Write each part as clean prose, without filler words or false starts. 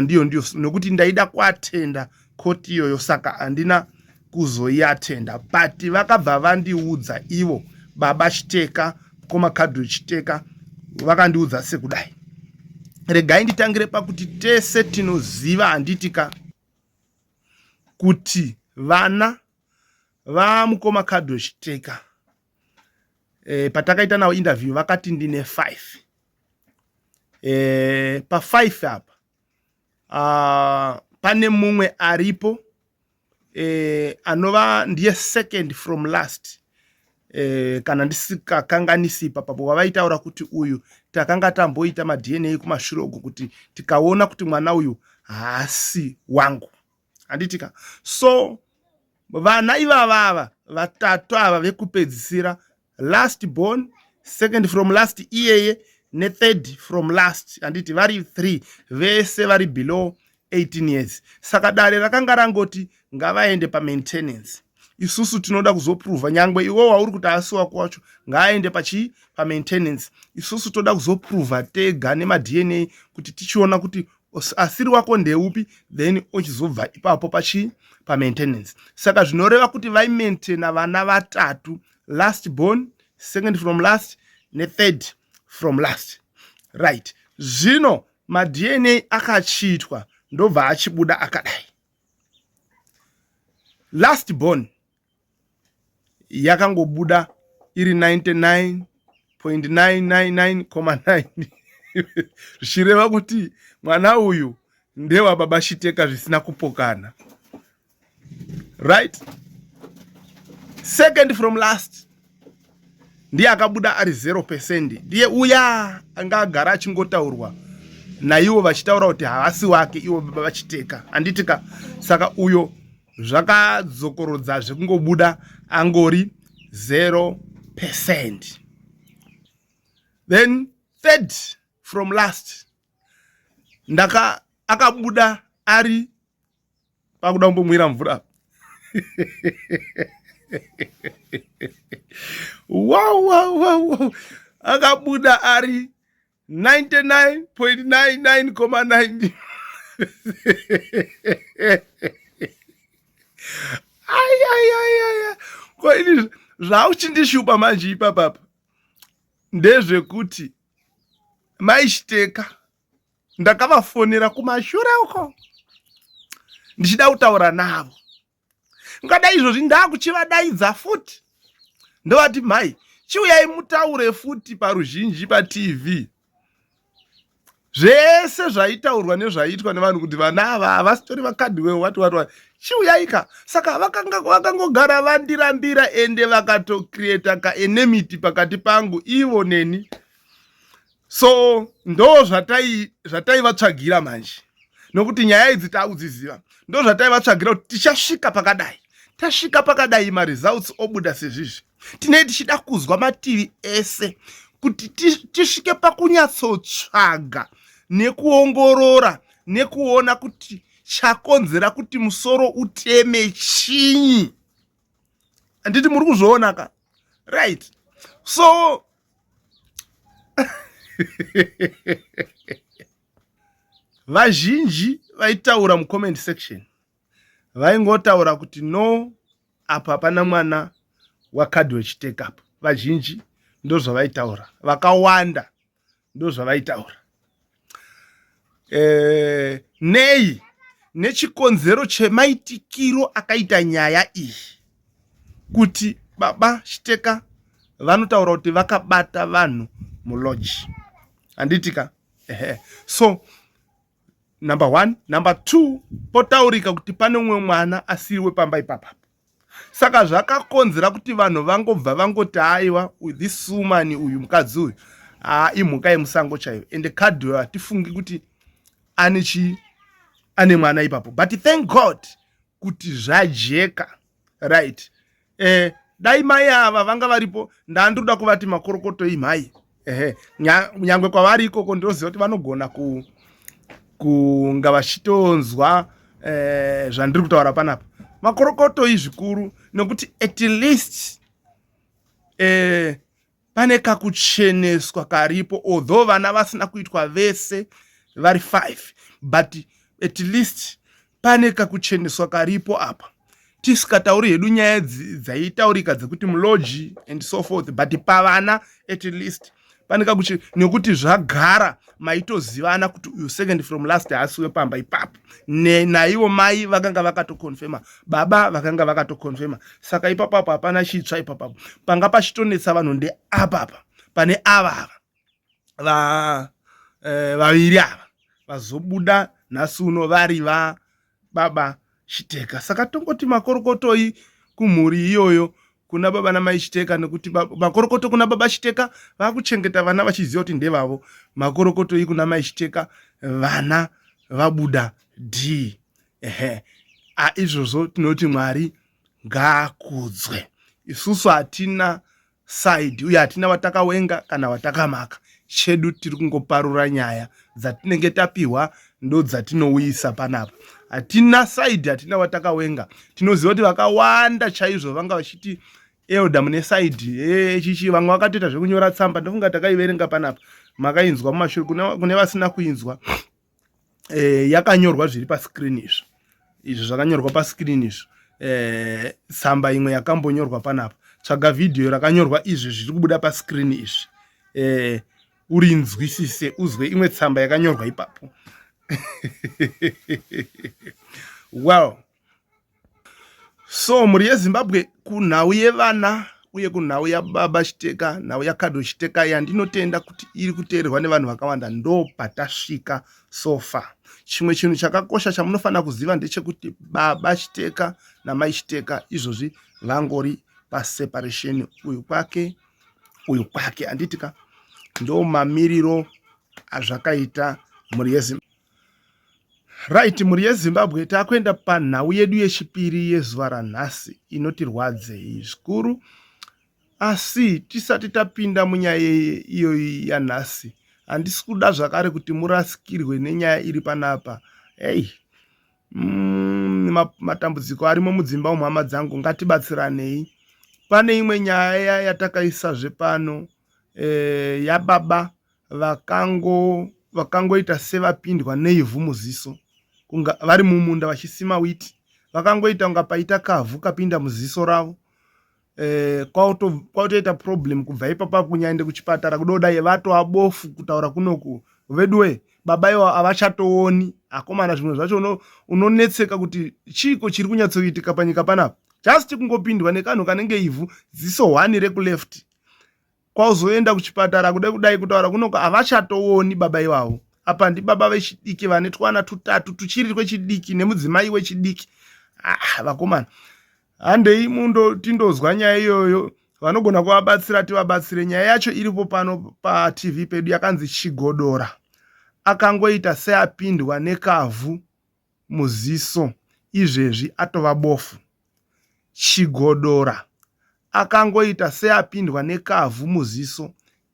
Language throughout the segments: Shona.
Ndiyo ndiyo nokuti ndaida kuatenda koti iyoyo, saka handina kuzoiatenda, but vakabva vandiudza ivo baba Chiteka, mukoma Kadri Chiteka, vakandiudza sekudai. Regai nditangire pakuti tese tinoziva, handiti ka, kuti vana vamukoma Kadri Chiteka, patakaita navo interview vakati ndine 5. Pa5 apa pane mumwe aripo, anova ndiye second from last, kana ndisikakanganisi ipapapo, wavaitaura kuti uyu takanga tamboita maDNA kumashure uko kuti tikaona kuti mwana uyu haasi wangu, handitika? So vana ivavava vatatu ava vekupedzisira, last born, second from last iyeye nethird from last, handiti vari 3 vese vari below 18 years? Saka dare rakanga rangoti ngavaende pamaintenance. Isusu tinoda kuzoprova, nyangwe iwo wauri kuti asi wako wacho ngaaende pachii, pamaintenance. Isusu toda kuzoprova tega nemaDNA kuti tichiona kuti asiri wako ndeupi, then ochizobva ipapo pachii, pamaintenance. Saka zvinoreva kuti vaimaintaina vana vatatu, last born, second from last nethird from last, right? Zvino maDNA akachiitwa, ndobva achibuda akadai. Last born yakangobuda iri 99.999,9, zvichireva kuti mwana uyu ndewababa Chiteka zvisina kupokana, right? Second from last ndiye akabuda ari 0%. Ndiye uya anga agara achingotaurwa naivo vachitaura kuti havasi wake, ivo baba vaChiteka, handitika? Saka uyo zvakadzokorodza zvekungobuda angori 0%. Then third from last ndaka akabuda ari pakuda kumbomwira mvura. Wow. Akabuda ari 99.99,9. Ayayayaya, ko ini zvauchindishupa manje ipapapa ndezvekuti maiChiteka ndakavafonera kumashure uko ndichida kutaura navo. Ngadai izvozvi ndakuchivadaidza futi, ndovati, "Mhai, chiuyai mutaure futi paruzhinji paTV zvese zvaitaurwa nezvaiitwa nevanhu kuti vana ava havasitori vaCardwell, wati wati wati, chiuyaika." Saka vakangogara vandirambira, ende vakatocreata kaenmity pakati pangu ivo neni. So ndo zvataivatsvagira manje, nokuti nyaya idzi taudziziva. Ndo zvataivatsvagira kuti tichasvika pakadai, tasvika pakadai, maresults obuda sezvizvi. Tinei tichida kuzwa mativi ese kuti tisvike pakunyatsotsvaga nekuongorora nekuona kuti chakonzera kuti musoro uteme chinyi, handiti muri kuzviona ka? Right, so vazhinji vaitaura mucomment section vaingotaura kuti no, apa hapana mwana waCardwell Chiteka apa. Vazhinji ndo zvavaitaura, vakawanda ndo zvavaitaura. Nei? Nechikonzero chemaitikiro akaita nyaya iyi, kuti baba Chiteka vanotaura kuti vakabata vanhu mulodge, handitika? Ehe. So number one, number two, potaurika kuti pane umwe mwana asiri wepamba ipapapo. Saka zvakakonzera kuti vanhu vangobva vangoti, "Aiwa, this woman, uyu mukadzi uyu, haa, imhuka yemusango chaiyo." Ende Cardwell hatifungi kuti ane chi ane mwana ipapo. But thank God kuti zvajeka, right? Dai mai ava vanga varipo, ndandoda kuvati makorokoto imhai. Ehe, nyangwe kwavari ikoko ndinoziva kuti vanogona kunga vachitonzwa zvandiri kutaura panapa. Makorokotoi zvikuru, nokuti at least pane kakucheneswa karipo, although vana vasina kuitwa vese vari 5, but At least pane kakucheneswa karipo apa, tisikatauri hedu nyaya dzaitaurika dzekuti muloji and so forth, but pavana at least pane kakuchi, nekuti zvagara maitozivana kuti uyu second from last haasi wepamba ipapo. Naivo mai vakanga vakatokonfema, baba vakanga vakatokonfema, saka ipapapo hapana chitsva. Ipapapo panga pachitonetsa vanhu ndeapapa pane ava ava vaviri ava vazobuda nhasi uno vari vababa Chiteka. Saka tongoti makorokotoi kumhuri iyoyo, kuna baba namai Chiteka, nekuti makorokoto kuna baba Chiteka, vakuchengeta vana vachiziva kuti ndevavo. Makorokotoi kuna mai Chiteka, vana vabuda d ehe. A, izvozvo tinoti Mwari ngaakudzwe. Isusu hatina side uye hatina watakawenga kana watakamaka. Chedu tiri kungoparura nyaya dzatinenge tapiwa, ndo dzatinouyisa panapa. Hatina side, hatina watakawenga. Tinoziva kuti vakawanda chaizvo vanga vachiti, "Elder, mune side chichi." Vamwe vakatoita zvekunyora tsamba, ndofunga takaiverenga panapa, makainzwa mumashure. Kune vasina kuinzwa, yakanyorwa zviri pascreen izvo, izvo zvakanyorwa pascreen izvo. Tsamba imwe yakambonyorwa panapa, tsvaga vhidhiyo rakanyorwa izvi zviri kubuda pascreen izvi, urinzwisise, uzwe imwe tsamba yakanyorwa ipapo. Well, so mhuri yeZimbabwe, kunhau yevana uye kunhau yababa Chiteka, nhau yaKado Chiteka yandinotenda kuti iri kuteererwa nevanhu vakawanda, ndo patasvika so far. Chimwe chinhu chakakosha chamunofanira kuziva ndechekuti baba Chiteka namai Chiteka izvozvi vangori paseparation, uyu kwake, uyu kwake, handiti ka? Ndo mamiriro azvakaita, mhuri yeZimbabwe. Right, mhuri yeZimbabwe, taakuenda panhau yedu yechipiri yezuva ranhasi inotirwadzei zvikuru. Asi tisati tapinda munyaya iyoyi yanhasi, handisi kuda zvakare kuti murasikirwe nenyaya iri panapa. Hei, matambudziko arimo mudzimba umu, hama dzangu, ngatibatsiranei. Pane imwe nyaya yatakaisazve pano, yababa vakangoita sevapindwa neivhu muziso, kunga vari mumunda vachisima witi, vakangoita kunga paita kavhu kapinda muziso ravo, kwautoita problem kubva ipapa kunyaende kuchipatara kudodai vatova bofu. Kutaura kunoku, veduwe, baba ivo havachatooni. Akomana, zvimwe zvacho unonetseka kuti chiiko chiri kunyatsoitika panyika panapa. Just kungopindwa nekanhu kanenge ivhu, ziso hwani rekuleft, kwauzoenda kuchipatara kuda kudai, kutaura kunoko havachatooni baba ivavo. Apa ndibaba vechidiki vane twana tutatu tuchiri twechidiki nemudzimai wechidiki. Ah, vakomana, handei mundo tindozwa nyaya iyoyo. Vanogona kuvabatsira, tivabatsire. Nyaya yacho iripo pano paTV pedu, yakanzi "Chigodora akangoita seapindwa nekavhu muziso, izvezvi atova bofu." "Chigodora akangoita seapindwa nekavhu muziso,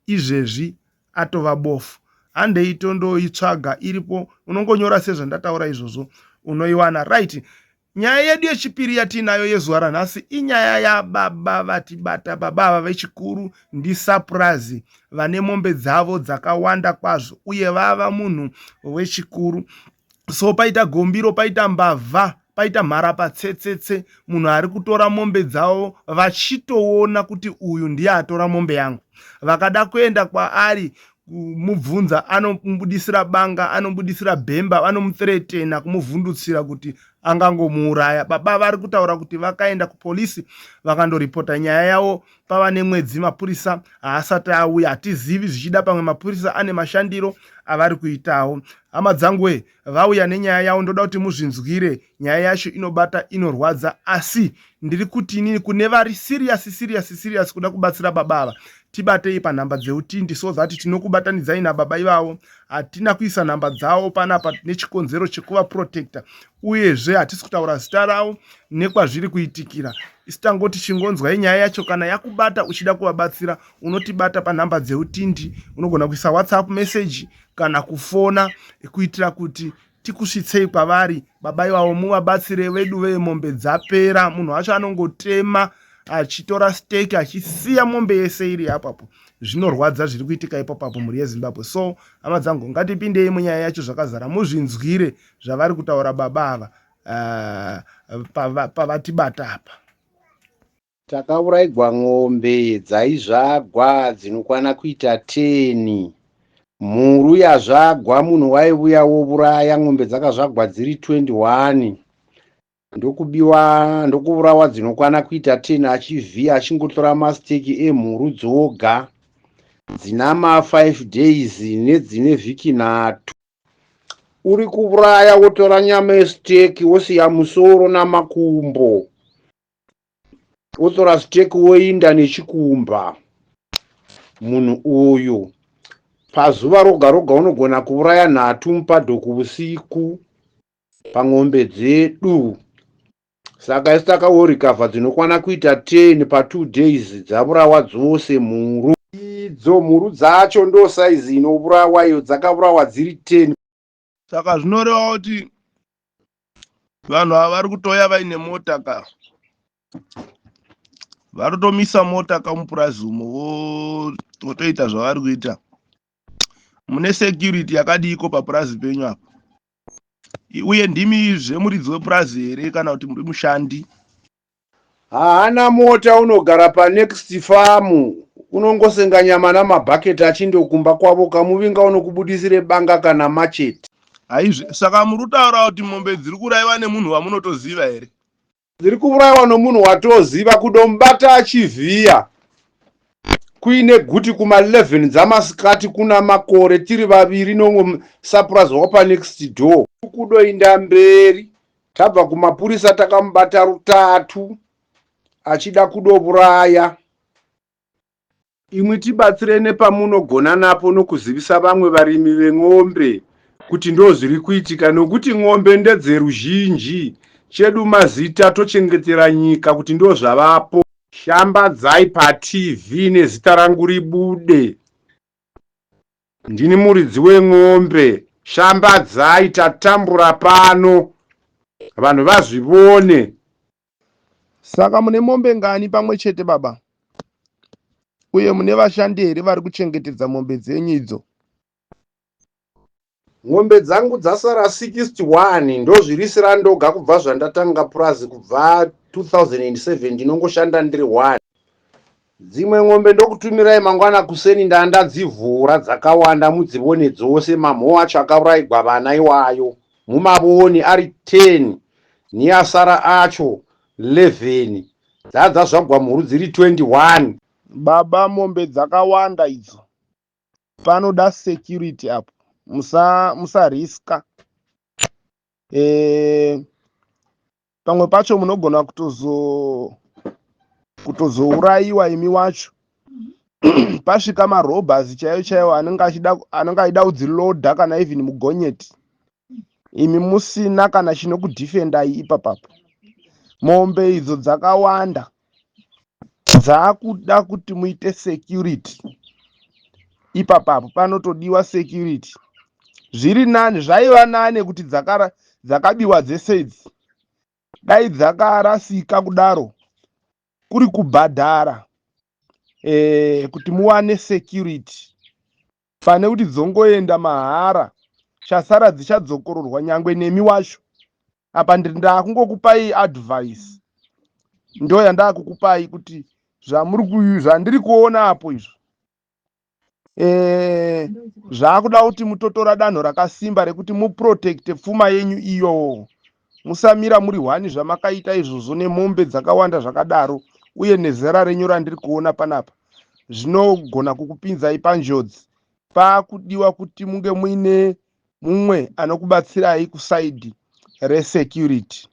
izvezvi atova bofu." Handei tondoitsvaga, iripo. Unongonyora sezvandataura izvozvo, unoiwana. Right, nyaya yedu yechipiri yatiinayo yezuva ranhasi inyaya yababa vatibata. Baba ava vechikuru ndisapurazi, vane mombe dzavo dzakawanda kwazvo uye vava munhu wechikuru. So paita gombiro, paita mbavha, paita mharapatsetsetse, munhu ari kutora mombe dzavo vachitoona kuti uyu ndiye atora mombe yangu. Vakada kuenda kwaari kumubvunza, anomubudisira banga, anomubudisira bhemba, anomuthreatena, kumuvhundutsira kuti angangomuuraya. Baba vari kutaura kuti vakaenda kupolisi vakandoripota nyaya yavo. Pava nemwedzi, mapurisa haasati auya. Hatizivi, zvichida pamwe mapurisa ane mashandiro avari kuitawo. Hama dzangu we, vauya nenyaya yavo, ndoda kuti muzvinzwire. Nyaya yacho inobata, inorwadza, asi ndiri kuti inini kune vari serious, serious, serious kuda kubatsira baba ava, tibatei panhamba dzeutindi so that tinokubatanidzai nababa ivavo. Hatina kuisa nhamba dzavo panapa nechikonzero chekuvaprotecta, uyezve hatisi kutaura zita ravo nekwazviri kuitikira. Isi tangoti chingonzwai nyaya yacho. Kana yakubata uchida kuvabatsira, unotibata panhamba dzeutindi. Unogona kuisa WhatsApp message kana kufona kuitira kuti tikusvitsei kwavari baba ivavo, muvabatsire vedu vemombe dzapera. Munhu wacho anongotema. achitora stake, achisiya mombe yese iri apapo. Zvinorwadza zviri kuitika ipapapo, mhuri yeZimbabwe. So hama dzangu, ngatipindei munyaya yacho zvakazara, muzvinzwire zvavari kutaura baba ava pavatibata apa. Takauraigwa ng'ombe dzaizvagwa dzinokwana kuita 10. Mhuru yazvagwa, munhu waiuya wouraya ng'ombe dzakazvagwa dziri 21, ndokubiwa, ndokuurawa dzinokwana kuita 10, achivhiya, achingotora masteki emhuru dzoga dzina ma5 days nedzine vhiki 3. Uri kuuraya, wotora nyama yesteki, wosiya musoro namakumbo, wotora steki, woinda nechikumba. Munhu uyu pazuva roga roga unogona kuuraya nhatu mupadhoku usiku pang'ombe dzedu. Saka isu takaorikavha dzinokwana kuita 10 pa2 days, dzavurawa dzose mhuru idzo. Mhuru dzacho ndo saizi inourawa iyo, dzakavurawa dziri 10. Saka zvinoreva kuti vanhu ava vari kutoya vaine mota ka, vari kutomisa mota kamupurazi umo, votoita zvavari kuita. Mune security yakadiiko papurazi penyu apa? Uye ndimi zvemuridzi wepurazi here kana kuti muri mushandi? Haana mota, unogara panext farm, unongosenga nyama namabhaketi achindokumba kwavo. Kamuvinga unokubudisire banga kana machete. Haizve, saka muri kutaura kuti mombe dziri kurayiwa nemunhu wamunotoziva here? Dziri kuurayiwa nomunhu watoziva. Kudomubata achivhiya kuine guti kuma11 dzamasikati kuna makore, tiri vaviri nomwe sapurazi wapanext door. Kudoinda mberi, tabva kumapurisa, takamubata rutatu achida kudouraya. Imwi tibatsire nepamunogona napo nokuzivisa vamwe varimi veng'ombe kuti ndo zviri kuitika, nokuti ng'ombe ndedzeruzhinji. Chedu mazita tochengetera nyika kuti ndo zvavapo. Shambadzai paTV nezita rangu ribude, ndini muridzi weng'ombe. Shambadzai, tatambura pano, vanhu vazvivone. Saka mune mombe ngani pamwe chete, baba? Uye mune vashandi here vari kuchengetedza mombe dzenyu idzo? Ng'ombe dzangu dzasara 61. Ndozvirisira ndoga kubva zvandatanga purazi, kubva 2007, ndinongoshanda ndiri 1. Dzimwe ng'ombe ndokutumirai mangwana kuseni, ndandadzivhura dzakawanda, mudzivone dzose. Mamho acho akaurayigwa vana iwayo mumavoni ari 10, neasara acho 11. Dzadzazvagwa mhuru dziri 21. Baba, mombe dzakawanda idzo, panoda security apo. Musariska. Pamwe pacho munogona kutozourayiwa imi wacho, pasvika marobbers chaivo chaivo anenge achida kudzilodha, kana even mugonyeti, imi musina kana chinokudhifendai ipapapo. Mombe idzo dzakawanda, dzaakuda kuti muite security ipapapo. Panotodiwa security. Zviri nani, zvaiva nani kuti dzakabiwa dzese idzi dai dzakarasika kudaro, kuri kubhadhara kuti muwane security, pane kuti dzongoenda mahara. Chasara dzichadzokororwa nyangwe nemi wacho. Apa ndiri ndaakungokupai advice, ndo yandakukupai kuti zvandiri kuona apo izvo zvaakuda kuti mutotora danho rakasimba rekuti muprotecte pfuma yenyu iyo. Musamira muri hwani zvamakaita izvozvo nemombe dzakawanda zvakadaro, uye nezera renyu randiri kuona panapa, zvinogona kukupinzai panjodzi. Paakudiwa kuti munge muine mumwe anokubatsirai kuside resecurity.